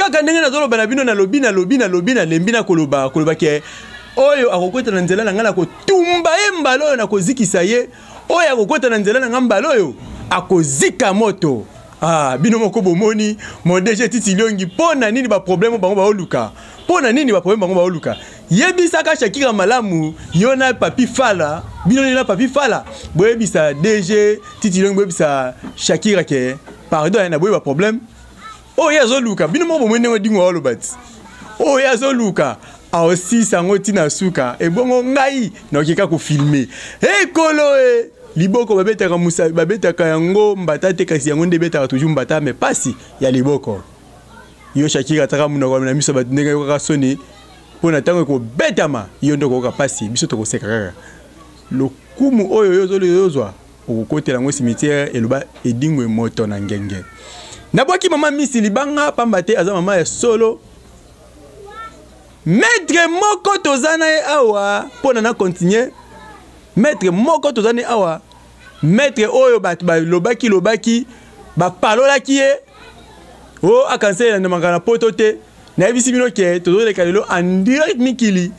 Kaka ndenge nazoloba na bino, nalobi, nalobi, nalobi, nalembi na koloba, koloba ke oyo akokota na nzela na ngai nakotumba ye mbala oyo, nakozikisa ye. Oyo akokota na nzela na ngai mbala oyo akozika moto. Ah, bino moko bomoni mon DG Titi Liongi, mpo na nini ba problème bango baoluka? Mpo na nini ba problème bango baoluka? Yebisaka Shakira malamu, yo na Papi Fala, bino na Papi Fala, boyebisa DG Titi Liongi, boyebisa Shakira ke pardon na boye ba problème. Oyo ye azoluka, bino moko bomoni ndenge Dingo aoloba ti. Oyo ye azoluka, aosisa yango ti na suka. Ebongo ngai nakoki kaka kofilme. Ekolo e! Liboko babetaka musa, babetaka yango mbata te, kasi yango nde ebetaka toujours mbata, mais pasi ya liboko. Yo Shakira ataka monoko na miso bato ndenge yokaka soni mpo na ntango ekobetama yo nde okoyoka pasi, biso tokoseka kaka. Lokumu oyo yo ozozwa okokotela yango cimetière, eloba Edingwe moto na ngenge. Nabwaki mama Misi libanga pamba te aza mama ya solo. Maître moko toza na ye awa mpo na na continuer. Maître moko toza na ye awa, maître oyo bato balobaki lobaki bapalolaki ye o akanisa elandamaka na poto te. Nayebisi bino ke tozoleka lelo en direct mikili,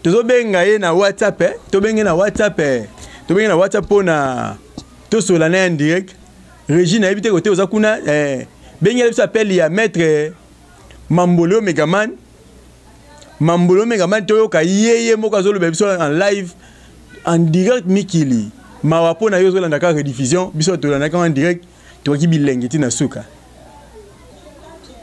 tozobenga ye na WhatsApp, eh? Tobenge na WhatsApp, eh? Tobenge na WhatsApp mpo na tosola na ye en direct. Régie nayebi te kote oza kuna, eh, bengela biso appel ya maître Mamboleo Megaman. Mamboleo Megaman, toyoka ye ye moko azoloba biso en live en direct mikili. Mawa mpo na yo ozolanda kaka rediffusion, biso tolandaka en direct, tokoki bilenge ti na suka.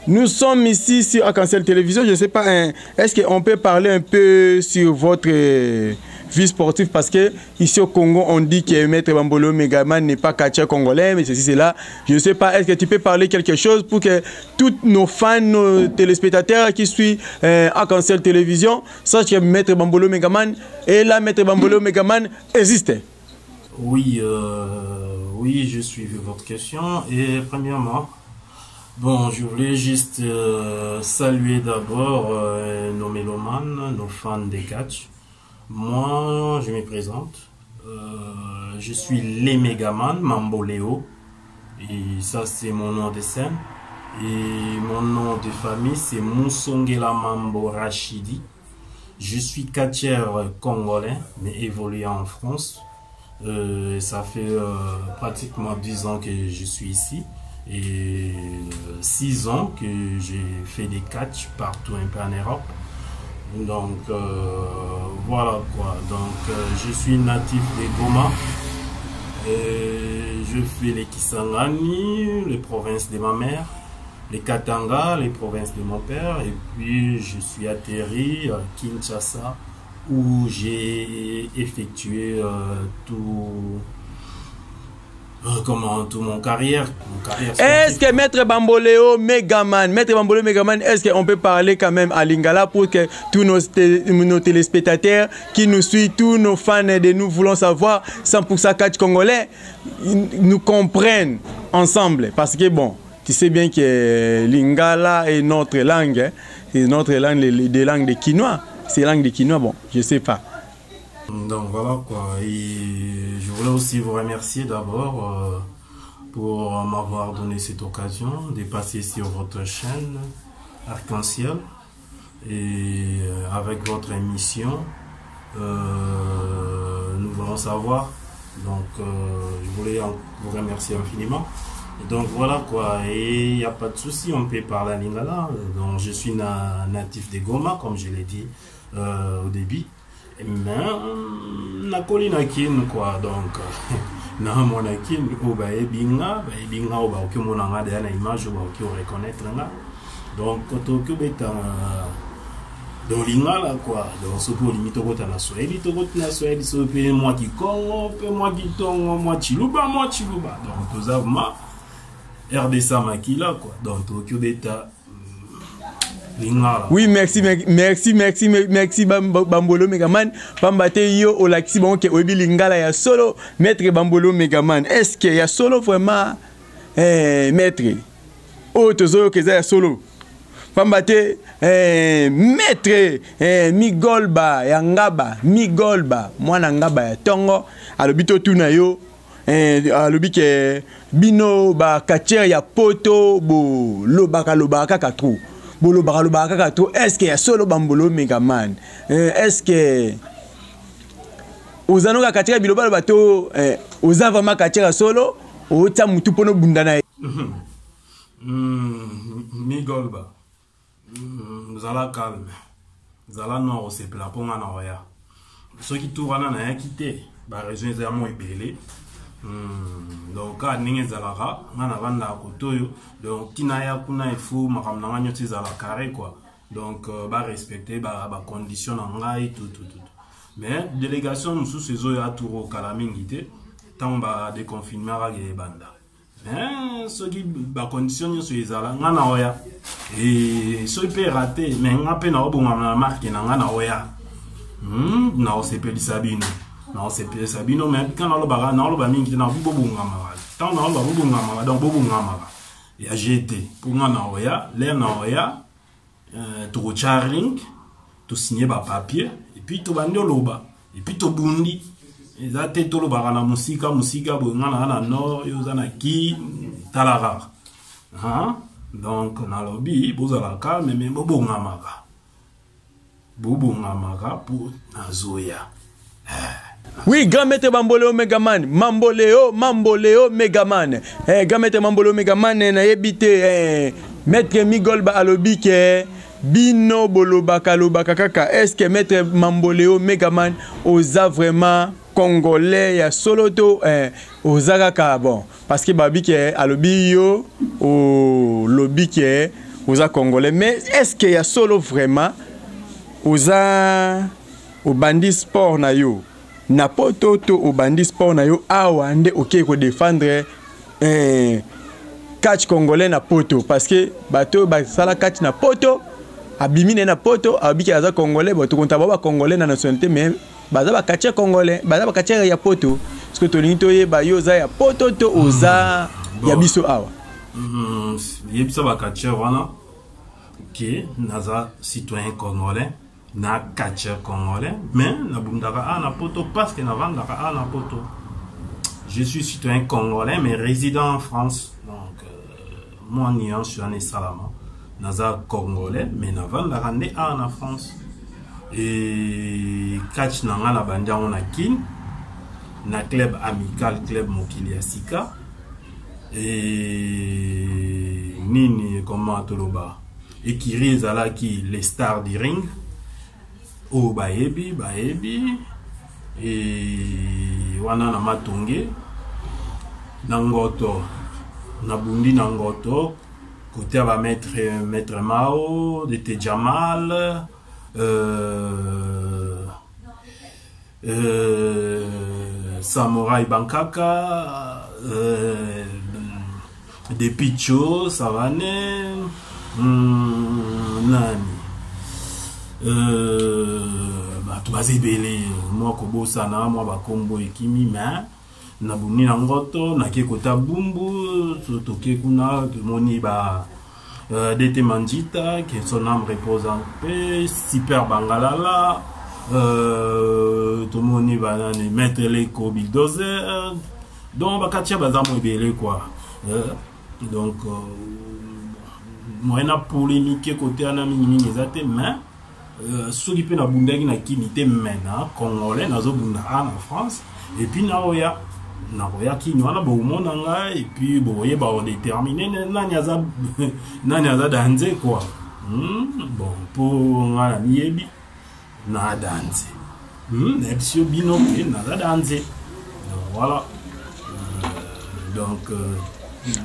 Nous sommes ici sur Arc-en-Ciel Télévision. Je ne sais pas, hein, est-ce qu'on peut parler un peu sur votre vie sportive? Parce que ici au Congo, on dit que Maître Bambolo Megaman n'est pas catcheur congolais, mais ceci, cela. Je ne sais pas, est-ce que tu peux parler quelque chose pour que tous nos fans, nos téléspectateurs qui suivent Arc-en-Ciel Télévision sachent que Maître Bambolo Megaman est là, Maître Bambolo Megaman existe? Oui, oui, je suis votre question. Et premièrement, bon, je voulais juste saluer d'abord nos mélomanes, nos fans des catch. Moi, je me présente. Je suis les Megaman, Mamboleo. Et ça, c'est mon nom de scène. Et mon nom de famille, c'est Moussongela Mambo Rachidi. Je suis catcheur congolais, mais évoluant en France. Ça fait pratiquement 10 ans que je suis ici. Et 6 ans que j'ai fait des catchs partout un peu en Europe. Donc voilà quoi. Donc je suis natif de Goma. Et je fais les Kisangani, les provinces de ma mère, les Katanga, les provinces de mon père. Et puis je suis atterri à Kinshasa où j'ai effectué tout. Comment tout mon carrière, mon carrière Est-ce que Maître Bamboleo Megaman, Maître Bamboleo Megaman, est-ce qu'on peut parler quand même à Lingala pour que tous nos téléspectateurs qui nous suivent, tous nos fans de nous voulons savoir 100% catch congolais, nous comprennent ensemble? Parce que bon, tu sais bien que Lingala est notre langue, hein? C'est notre langue, des langues de Kinois. C'est langue de Kinois, bon, je sais pas. Donc voilà quoi, et je voulais aussi vous remercier d'abord pour m'avoir donné cette occasion de passer sur votre chaîne Arc-en-Ciel et avec votre émission, nous voulons savoir, donc je voulais vous remercier infiniment. Et donc voilà quoi, et il n'y a pas de souci, on peut parler à Lingala. Donc je suis natif de Goma, comme je l'ai dit au début. Mais nakoli na Kin quoi, donc na mona Kin oyo bayebi nga, bayebi nga oyo bakoki omona nga deja na image oyo bakoki oreconnaître nga. Donc tokoki obeta donc Lingala quoi. Donc soki olingi tokota na Swahili, tokota na Swahili, soki mpe mwa Kikongo, mpe mwa Kitongo, mwa Tshiluba, mwa Tshiluba. Donc toza vraiment RDC makila quoi. Donc tokoki obeta Lingala. Oui, merci, merci, merci, merci, Bambolo Megaman. Pamba te yo olakisi bango ke oyebi Lingala ya solo, Maître Bambolo Megaman. Est-ce que ya solo vraiment, eh, maître? Oh, tozo ke ya solo. Pamba te, eh, maître, eh, Migolba ya ngaba, Migolba, mwana ngaba ya tongo. Alobi to tuna yo. Eh, alobi ke bino ba catcheur ya poto bolobaka lobaka kaka trop bolobaka lobaka kaka trop est ce que ya solo bambolo megaman eh, est ce que oza noka catcheur ya bilobaloba to eh, oza vraiment catcheur ya solo otia mutu mpo nobunda na ye migolba zala calme zala noir osepela mpo nga na oya soki tour wana nayaki te baraison eza mwa ebele donc kaka ndenge ezalaka nga navandaka kote oyo donc ntina ya kuna efo makambo na nga nyonso ezala carré quoi donc euh, barespecte bacondition ba na ngai tutututu mais délégation mosusu ezoya tour okala mingi te ntango badeconfinement kaka ebanda Eh, soki bacondition nyonso ezala nga na oya e, soki mpe rate me nga mpe naobongama na marke na nga na oya hmm, naosepelisa bino naosepelisa bino me ka nalobaka naoloba mingi te naobi bobongamaka ntango naoloba bobongamaka donc bobongamaka ya gt mpo nga na oya lere na oya euh, tokotya ring tosigne bapapier epuis tobandi oloba epuis tobundi eza te tolobaka na mosika mosika boye nga naa na nord yo oza na ki tala kaka donc nalobi bozala calme me bobongamaka bobongamaka mpo nazoya eh. Oui, grand maître Bamboleo Megaman, Mamboleo, Mamboleo Megaman. Eh, grand maître Mamboleo Megaman, eh, nayebi te eh, maître Migolba alobi ke bino bolobaka lobaka kaka. Est-ce que maître Mamboleo Megaman oza vraiment congolais ya solo to eh, oza kaka bon parce que babi ke alobi yo olobi ke oza congolais mais est-ce que ya solo vraiment oza obandi sport na yo na poto to obandi sport na yo awa nde okei kodefendre eh, catch congolais na poto parce que bato oyo basala catch na poto abimi na ye na poto abiki aza congolais bato konta bao bacongolais na nationalité mais baza bacatcher congolais baza bacatcher ya poto parce que tolingi toyeba yo oza ya poto to oza hmm. ya biso awa yebisa bacatcher wana ke naza citoyen congolais na catcheur congolais mais nabundaka awa na poto parce que navandaka awa na poto je suis citoyen congolais mais résident en france donc euh, mwa nuance wana esalama naza congolais mais navandaka nde awa na france e catch na ngai nabandi yango na kin na club amical club mokili ya sika e nini comment toloba Ecurie ezalaki les stars du ring oyo bayebi bayebi e wana na matonge na ngoto na bundi na ngoto kote ya ba maître maître mao de tejamal euh, euh, samurai bankaka euh, depicho savane mm, nani euh, bato baza ebele mwa kobosana mwa bakombo ekimi mais nabuni na ngoto nake kota bumbu toke kuna tomoni ba euh, DT Manjita que son âme repose en paix Super Bangalala euh, tomoni banani Maître Leko Bulldozer donc bakatia baza mo ebele quoi euh, donc euh, moyen na polémique kote wana mingimingi eza te mais Euh, soki mpe nabundaki na kini te mais na congolais nazobunda a na france epuis naoya nakoya kini wana bokomona ngai epuis bokoyeba kodetermine nani aza nani aza danze kua hmm? bon mpo ngai namiyebi na danze hmm? nayebisi yo bino ke naza danze donc voilà euh, donc euh,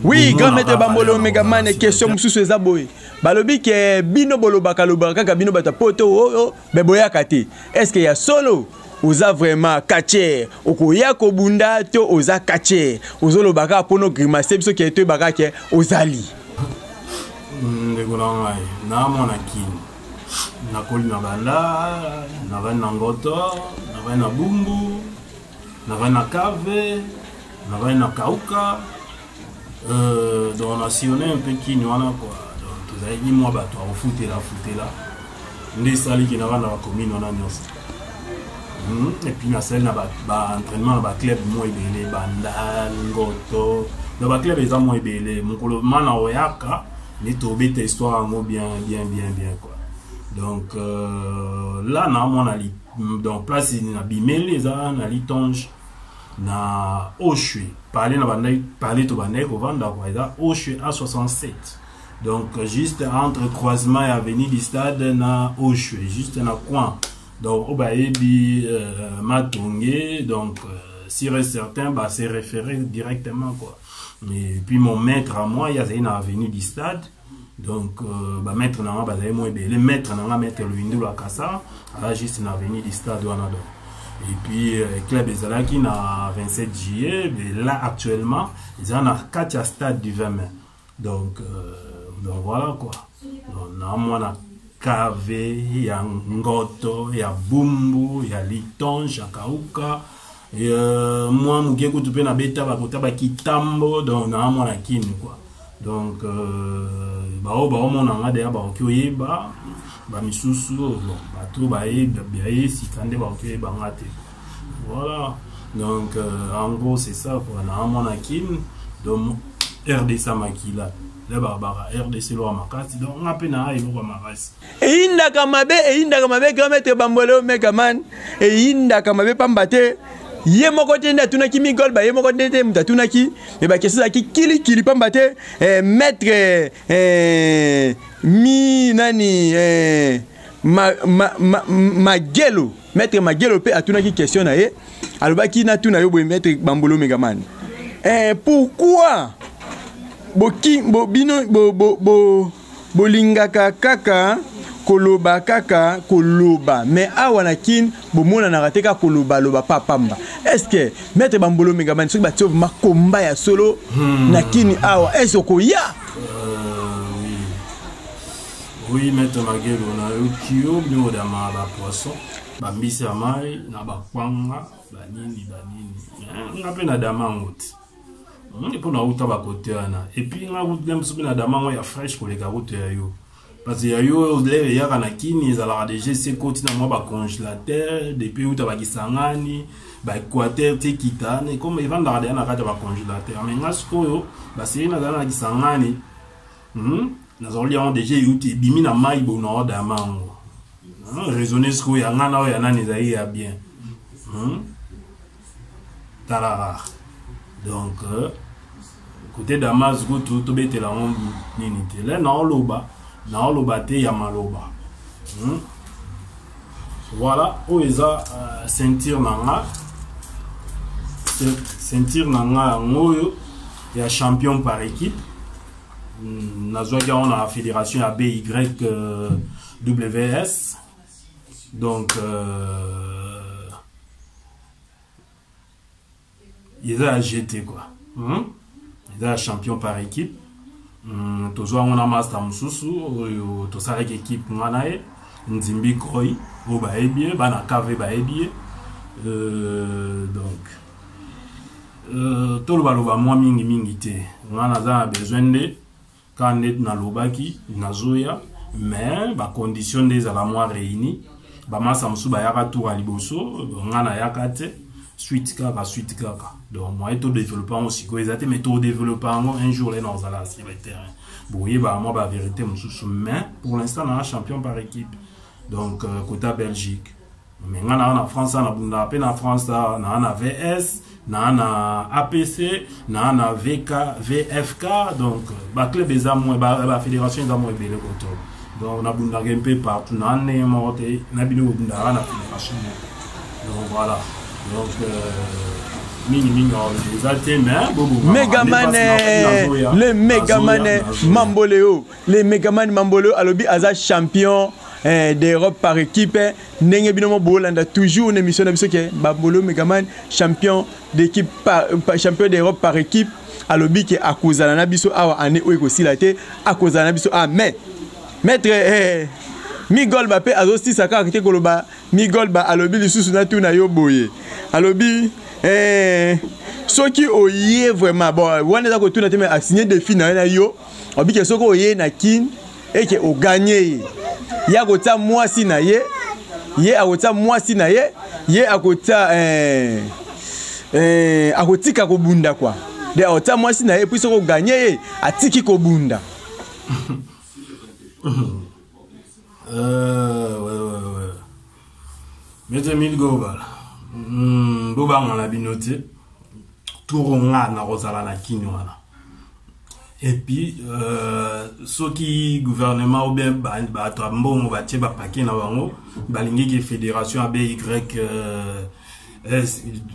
oui grand maître bambolo megamane question mosusu eza boye balobi ke bino bolobaka lobaka kaka bino bato ya poto oyo oh, oh, me boyaka te est ce que ya solo oza vraiment catcher okoya kobunda to oza catcher ozoloba kaka mpo no grimace biso ke toyebaka ke ozali ndeko na ngai namona kini nakoli na banda navandi na ngoto navandi na bumbu navandi na kave navandi na kauka euh, donc na sillonne un peu kini wana quoi donc tozalaki mwa bato ya kofutela futela nde esaliki na bana bakomine wana nyonso. Et puis nasali na baentraînement na baclub mwa ebele, Bandal, Ngoto, na baclub eza mwa ebele. Mokolo mana oyaka nde tobeta histoire yango bien bien bien bien quoi. Donc là naamona, donc place nabimeli eza na Litonge, na Oshwe pale na bandaki pale, tobandaki kovanda quoi. Eza Oshwe A67, donc juste entre croisement ya avenue du Stade na Oshwe, juste na coin. Donc oyo bayebi Matonge, donc sûr et certain ba se référer directement quoi. Et puis mon maître à moi, ye azali na avenue du Stade. Donc bamaître na nga bazali mwa ebele. Maître na nga, maître Luindulu Akasa, aza juste na avenue du Stade wana. Donc et puis club ezalaki na 27 juillet, mais là actuellement eza na kati ya stade du 20 mai. Donc voilà quoi. Donc, na mwana KV ya Ngoto, ya Bumbu, ya Litonge, ya Kauka, mwa moke kutu mpe nabeta bakota bakitambo. Donc na mwana Kini quoi. Donc bao baomona nga deya, bakoki oyeba. Bamisusu, bon, bato baye sika nde bakoki oyeba nga te. Voilà, donc en gros c'est ça quoi. Na mwana Kini, donc RDC makila le babaka RDC eloko makasi. Donc nga mpe na eloko makasi. Eyindaka mabe, eyindaka mabe. Grand maître Bamboleo Megaman, eyindaka mabe pamba te. Ye moko te nde atunaki Migolba, ye moko te moto atunaki, me baquestion ezalaki kilikili pamba te. Maître mi nani, ma, ma, ma, Magelo, maître Magelo mpe atunaki question na ye. Alobaki: natuna yo boye, maître Bamboleo Megaman, pourquoi boki bo, bino bo, bo, bo, bolingaka kaka koloba, kaka koloba, mais awa na Kine bomonanaka te, kaka kolobaloba pa pamba? Est ce que maître Bambolo Megaman, soki batie vraiment komba ya solo na Kini awa, est ce okoya? Oui, maître Magelo, nayoki yo. Bino odama bapoisson, bambisi ya mai na bakwanga, banini banini. Nga mpe nadama yango te mpo nauta bakote wana. Et puis nga mosusu mpe nadama yango ya fraîche koleka kutu ya yo, parce que ya yo lere eyaka na Kini ezalaka déjà esi ekoti na mwa bacongélateur depuis euta bakisangani, baéquateur te, kita comme evandaka deya na kati ya bacongélateur. Mais nga sikoyo baseri nazala na Kisangani, Nazolia yango déjà euti, ebimi na mai boye, na odama yango. Raisonne sikoyo, ya nga na oyo ya nani ezali ya bien? Tala rare. Donc côté damas kutu tobetela yango nini te. Le naoloba, naoloba te ya maloba. Voilà, oyo eza ceinture na nga, ceinture na nga yango oyo ya champion par équipe. Nazwaki yango na fédération ya BYWS. Donc eza ya GT quoi. Eza ya champion par équipe. Tozwa yango na master mosusu oyo tosalaki équipe, nga na ye, Nzimbi Kroi, oyo bayebi ye, bana KV bayebi ye. Donc tolobaloba mwa mingimingi te. Nga naza na besoin nde kaka nde nalobaki, nazoya, mais bacondition nde ezala mwa réuni. Bamasa mosusu bayaka tour ya liboso, nga nayaka te. Suite kaka, suite kaka. Donc moyen todéveloppe yango sikoyo eza te, mais todéveloppe yango un jour le na ozala sur le terrain, boyebaka mwa bavérité mosusu. Mais pour l'instant naa champion par équipe, donc kota Belgique. Mais nga naa na France, nabundaka mpe na France, naa na VS, naa na APC, naa na VK, VFK. Donc baclub eza mwa, bafédération eza mwa ebele koto. Donc nabundaka mpe partout, naa ndenge moko te na bino bobundaka na fédération moko. Donc voilà, donc mingimingi eza te, mais Megaman, le Megaman Mamboleo, le Megaman Mamboleo alobi aza champion d'Europe par équipe. Ndenge bino mo bolanda toujours une émission na biso ke Bambolo Megaman champion d'équipe par, champion d'Europe par équipe, alobi ke akozala na biso awa année oyo ekosila te, akozala na biso. Ah, mais maître Migolba mpe azosisa kaka te koloba. Migolba alobi lisusu natuna yo boye, alobi soki oye vraiment, bon, wana eza kotuna te, mais asigne défi na ye na yo. Alobi ke soki oye na Kine eke oganye ye, ye akotia mwasi na ye, ye akotia mwasi na ye Ye akotia eh, eh, akotika kobunda kwa de akotia mwasi na ye puis soki oganye ye atiki kobunda. Ouais, ouais, ouais. Maître Emile Gobal, bobanga na bino te toro nga nakozala na kini wana. Et puis soki gouvernement ou bien bato ya mbongo batie bapake na bango balingi ke fédération ya BY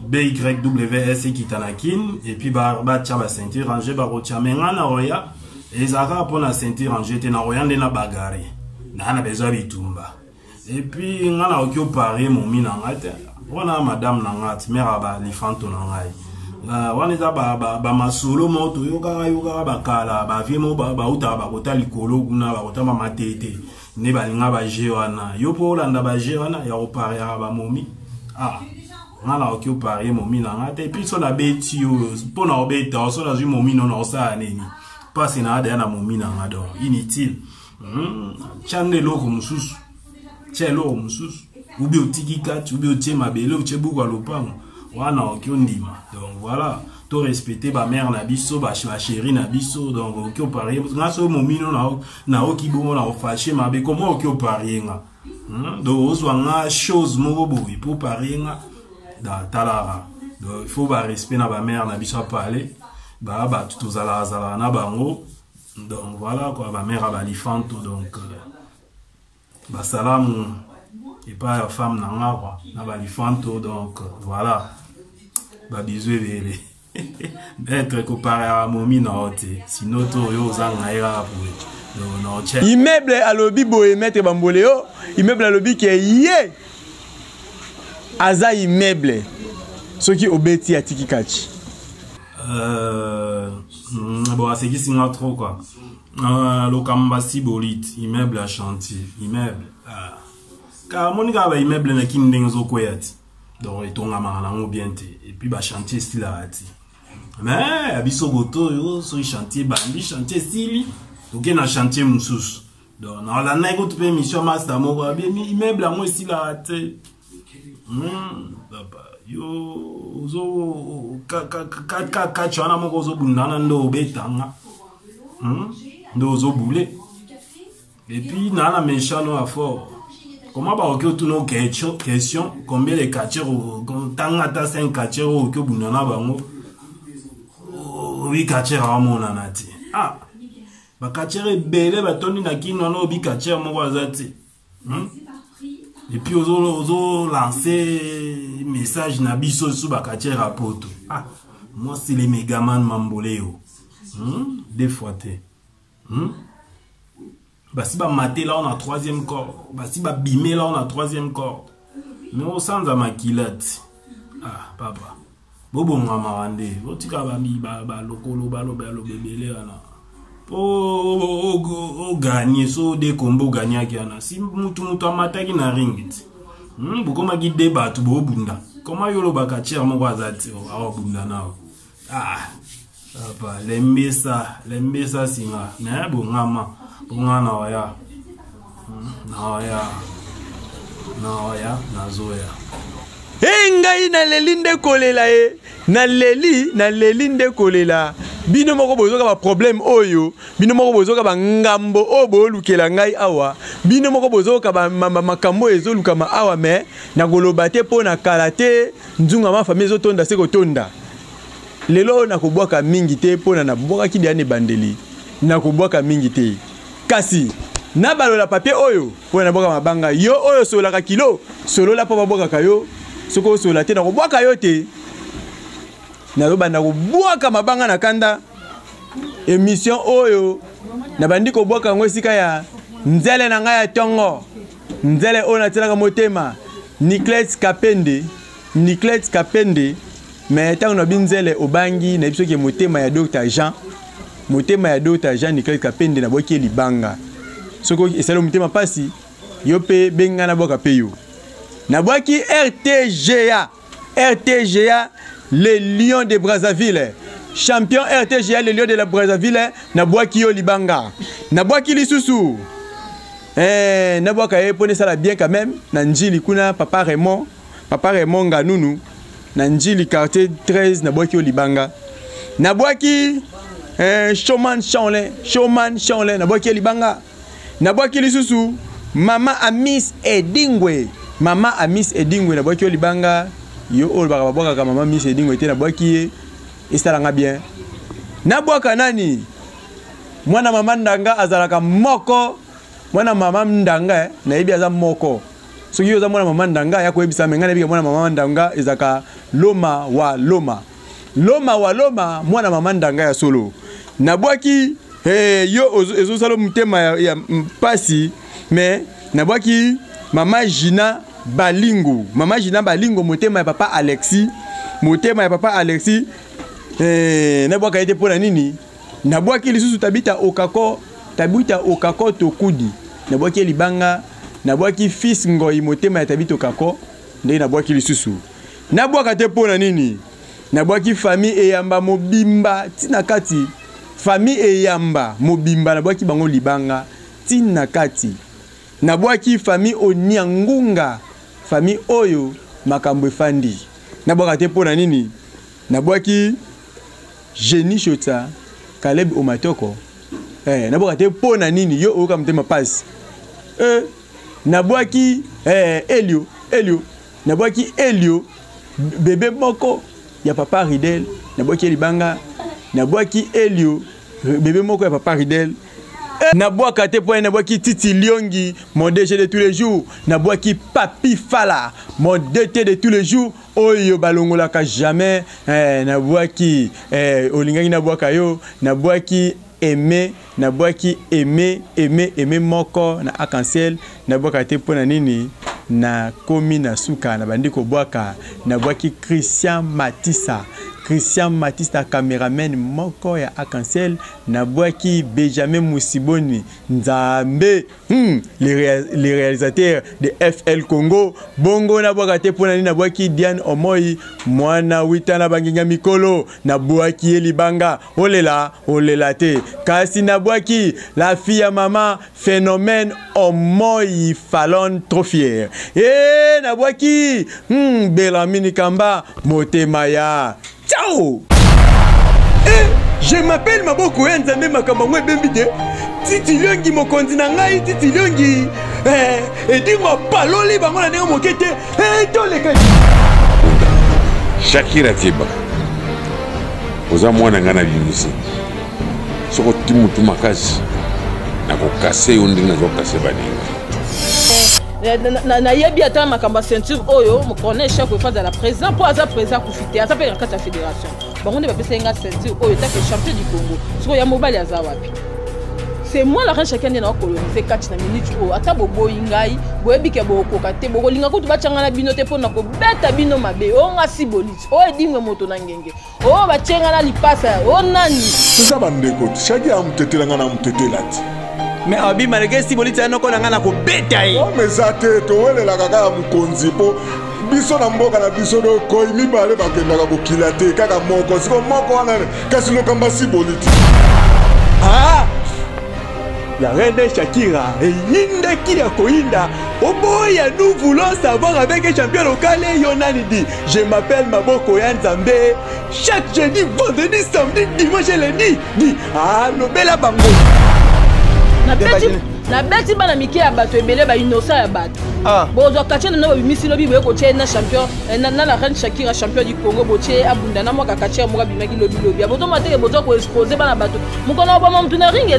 BYWS ekita na Kin et puis batia ba ceinture rangée bakotia me nga na roya ezalaka mpona ceinture rangée te na roya nde na bagare naa na besoin bitumba. Et puis nga nakoki oparie momi na ngai te wana madame na ngai ti mare ya balifanto na ngai wana eza bamasolo moko toyokaka yokaka bakala bavie moko bautaka bakota likolo kuna bakota bamatete nde balinga baje wana yo mpo olanda baje wana ya kopariaka bamomi. Ah, nga nakoki oparie momi na ngai te. Epuis so nabeti yo mpo na kobeta so nazwi momi no naosala nini mpasi na adaya na momi na nga donc inutile. Tya nde eloko mosusu, tya eloko mosusu ubi otiki kati ubi otie mabele otie buku ya lopango wana oki ondima. Donc voilà, to respecte bamare na biso, bachéri na biso. Donc oki oparie nga so momino naoki bongo na ofashe mabe koma oki oparie nga. Donc ozwa nga chose moko boye po parie nga da talaka. Donc il faut barespect na bamare na biso apale baa bato tozalaka zalaka na bango. Donc voilà quoi, ba mère balifanto donc basalamu epai ya femme na nga quoi na balifanto. Donc voilà, babizu ebele. Maître kopara momi na yo te sino to oyo ozanga ye kaka boye. Donc na otie immeuble alobi boye maître Bambole yo immeuble alobi ke ye aza immeuble soki obeti atiki kati. Bon, asekisi nga trop quoi. Lokamba sibolit immeuble ya chantier immeuble kaka moni kaka baimmeuble na kini ndenge ezokwea ti donc etongamaka nango bien te et puis bachantier esilaka ti mais ya biso koto oyo soki chantier ebandi chantier esili toke na chantier mosusu. Donc nalandaki kutu mpe émission master moko abi immeuble yango esilaka te. Papa yo ozo kati wana moko ozobundana nde obetanga nde ozobule et puis naa na méchant ya fort comment bakoki otuna question combien de quartier tanga ata 5 quartier oyo okoki obunda na bango obi quartier awamonana te. Ah, baquartier ebele batondi na kino wana obi quartier moko aza te. Et puis ozo lancer message na biso su baquartier ya poto. Ah, moi c'est les megaman mamboleo. Deux fois te. Basi bamatela na troisième corde, basi babimela na troisième corde mais osanza makila ti. Ah papa, bobongamaka nde botika balokolo baloba yaloba ebele wana po oganye so de kombo oganyaki wana si mutu mutu amataki na ring ti. Bokomaki de bato bobunda koma yo olobaka tiere moko aza ti awabunda nao. Ah papa, lembisa lembisa singa me bongama bonga na oya na oya na oya nazoya. E ngai naleli nde kolela ye naleli naleli nde kolela. Bino moko bozoka baproblème oyo, bino moko bozoka bangambo oyo boolukela ngai awa, bino moko bozoka makambo oyo ezolukama awa me nakoloba te mpo na kala te nzunga ma famille ezotonda se kotonda. Lelo oyo nakobwaka mingi te mpo na nabwakaki deya na ebandeli, nakobwaka mingi te kasi nabalola papier oyo mpo na nabwaka mabanga. Yo oyo osololaka kilo solola mpo babwakaka yo, soki osolola te nakobwaka yo te. Nazobanda kobwaka mabanga na kanda. Émission oyo nabandi kobwaka yango esika ya nzele na ngai ya ntongo, nzele oyo natielaka motema Niclet Kapende, Niclet Kapende. Mais ntango nabi nzele obangi nayebi soki motema ya Dr Jean, motema ya Dr Jean Niclet Kapende nabwaki ye libanga. Soki esali motema mpasi yo mpe benga nabwaka mpe yo. Nabwaki RTGA, RTGA le lion de Brazzaville, champion RTGA le lion de la Brazzaville, nabwaki yo libanga. Nabwaki lisusu nabwaka ye mpo nesala bien quand même na njili kuna papa Raymond. Papa Raymond Nganunu na Njili quartier 13, nabwaki yo libanga. Nabwaki eh, Showman Shaolin, Showman Shaolin, nabwaki ye libanga. Nabwaki lisusu Mama Amis Edingwe, Mama Amis Edingwe, nabwaki yo libanga. Yo oyo olobaka babwakaka Mama Amis Edingwe te, nabwaki ye, esala nga bien. Nabwaka nani? Mwana mama Ndanga azalaka moko, mwana mama Ndanga eh, nayebi aza moko. Soki yo oza mwana mama Ndanga ya koyebisa me ngai nayebi ke mwana mama Ndanga ezalaka Loma wa Loma. Loma wa Loma, mwana mama Ndanga ya solo. Nabwaki hey, yo ezosala motema ya, ya mpasi me nabwaki mama Gina Balingo, mama Gina Balingo, motema ya papa Alexis, motema ya papa Alexis eh, nabwaka ye te mpo na nini? Nabwaki lisusu Tabita Okako, Tabita Okako Tokudi, nabwaki ye libanga. Nabwaki Fils Ngoi, motema ya Tabita Okako, ndenge nabwaki lisusu. Nabwaka te mpo na nini? Nabwaki famille Eyamba mobimba ti na kati. Famille Eyamba mobimba nabwaki bango libanga ti na kati. Nabwaki famille Oniangunga, famille oyo makambo efandi. Nabwaka te mpo na nini? Nabwaki Jenny Shotsa, Caleb Omatoko. Eh, nabwaka te mpo na nini? Yo oyoka motema pasi. Eh, nabwaki eh, Elio, Elio. Nabwaki Elio, bebe moko ya papa Ridel, nabwaki ye libanga. Nabwaki Elio, bebe moko ya papa Ridel. Eh, nabwaka te mpo nabwaki Titi Liongi, mon DG de tous les jours. Nabwaki Papi Fala, mon DT de tous les jours. Oyo balongolaka jamais. Eh, nabwaki eh, olingaki nabwaka yo. Nabwaki Aimé, nabwaki Aimé, Aimé, Aimé moko na arc-en-ciel. Nabwaka te mpo na nini? Nakomi na suka, nabandi kobwaka. Nabwaki Christian Matisa, Christian Matisa cameraman moko ya arc-en-ciel. Nabwaki Benjamin Musiboni, Nzambe. Les réalisateurs de FL Congo. Bongo nabwaka te mpo na nini? Nabwaki Diane Omoi, mwana wita na banginga mikolo. Nabwaki ye libanga, olela olela te. Kasi nabwaki la fille ya mama phénomène Omoi Fallon, trop fier. E nabwaki Belamini Kamba, motema ya ciao. Eh, je m'appelle Maboko ya Nzambe, makambo yango ebembi te. Titi Liongi mokonzi na ngai, Titi Liongi eh, edingo apaloli bango na ndenge moke te. Eh, toleka. Shakira Keba, oza mwana ngai na bimisi soki oti mutu makasi nakokase yo ndenge nazokase baninga. Nayebi ata makambo ya ceinture oyo Corneille Chako efa azala président mpo aza président akufi te, aza mpe na kati ya fédération. Bango nde bapesa ye nga ceinture oyo etake champion du Congo. Sikoyo ya mobali aza wapi? C'est moi la reine Shakira nde nakolonize kati na minute oyo. Ata boboyi ngai, boyebi ke bokokoka te, bokolinga kutu batyanga na bino te mpo na kobeta bino mabe. Oyo nga siboliti, oyo edingwe moto na ngenge, oyo batye nga na lipasa, oyo nani? Toza bandeko te. Shaki amutetela nga na mutetela te. Mais abi malgré siboliti ya noko na nga na kobeta ye. Ome eza te, towelelaka kaka mokonzi mpo biso na mboka na biso koi mibale bakendaka kokila te, kaka moko. Siko moko wana kasi lokamba siboliti. Ah! La reine Shakira eyindaki ya koyinda. Oboya, nous voulons savoir avec un champion local yo nani dit. Je m'appelle Maboko ya Nzambe. Chaque jeudi, vendredi, samedi, dimanche et lundi. Dit, ah, lobela bango. Nabeti bana mike ya bato ebele, ba innocent ya bato. Ah. Bozwa quartier na babimisi lobi boye kotia ye na champion, eh, na la reine Shakira champion du Congo, botie ye abunda na mwaka quartier moko abimaki lobi lobi. Bozomona teke bozwa koexpose bana bato. Mokolo oboma motu na ring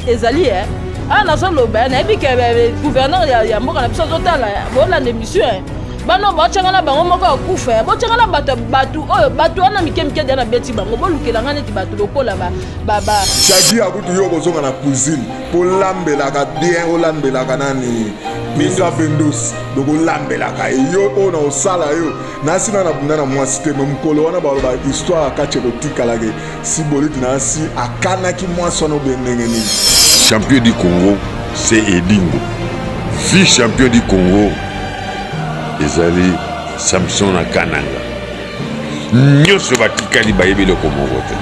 ezali eh. Ah, nazoloba, eh, nayebi ke, eh, gouverneur ya mboka na biso azotala, eh, bolanda émission, eh. Bano botyanga na bango moko akufa, eh. Botyanga na bato, bato oyo, bato wana mike mike dia na beti bango, bolukela nga neti bato lokola ba, ba, ba. Shakira kutu yo kozonga na cuisine po olambelaka bien, olambelaka nani? Misa Bendos, donc olambelaka ye. Yo oyo na osala yo, nasi na nabunda na mwasi te, mais mokolo wana baloba histoire ya kati ekotikala ke Siboliti nasi akanaki mwasi wana obe ndenge nini. Champion du Congo, c'est Edingo. Vice champion du Congo, ezali Samson na Kananga. Nyonso batikali bayebi eloko moko te.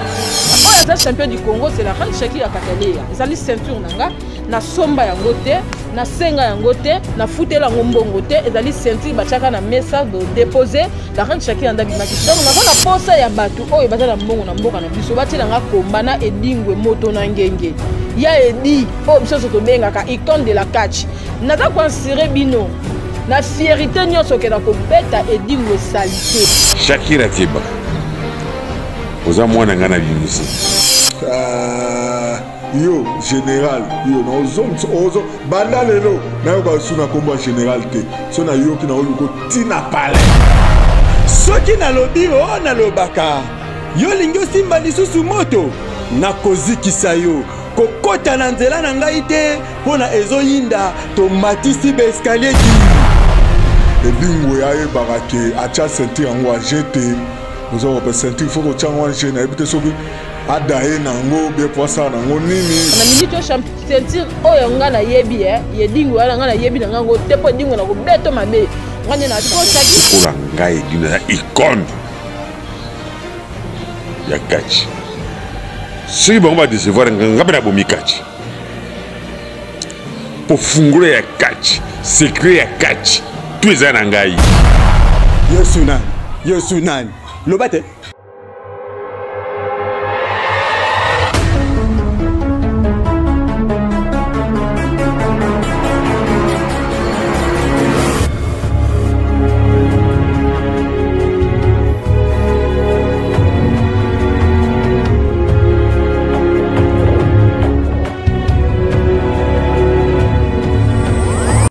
Oyo aza champion du Congo, c'est la reine Shakira Kataleya. Ezali ceinture na nga, nasomba yango te. Nasenga yango te, nafutela yango mbongo te, ezali ceinture batiaka na mesa do depose la reine Shakira nda bimaki. Donc naza na posa ya bato oyo baza na mbongo na mboka na biso batiela nga komba na edingwe moto na ngenge ya edi oyo biso nyonso tobengaka icone de la catch. Naza koansire bino na fierité nyonso okenda kobeta edingwe salite. Shakira keba, oza mwana ngai na bimisi. Ah, yo général yo naozongisa ozo banda lelo nayoka lisusu na nkombo ya général te so nayoki naoluka ntina palais. Soki nalobi o oh, nalobaka yo olingi osimba lisusu moto, nakozikisa yo. Kokota na nzela na ngai te mpo na ezoyinda, tomatisi baeskalie ti Edingwe ayebaka ke atya ceinture yango age te. Oza kope ceinture fo kotya yango age, nayebi te soki adaye na yango bie po asala na yango nini. Na minute oyo ceinture oyo nga nayebi eh, ye Edingwe wana nga nayebi na ngango te, mpo Edingwe na kobeto mabe nga nde nakosaki. Lokola ngai Edingwe naza icone ya catch, soki bango badecevoir nga, nga mpe nabomi catch, mpo fungola ya catch, secret ya catch, tout eza na ngai. Yesu nani? Yesu nani? Loba te.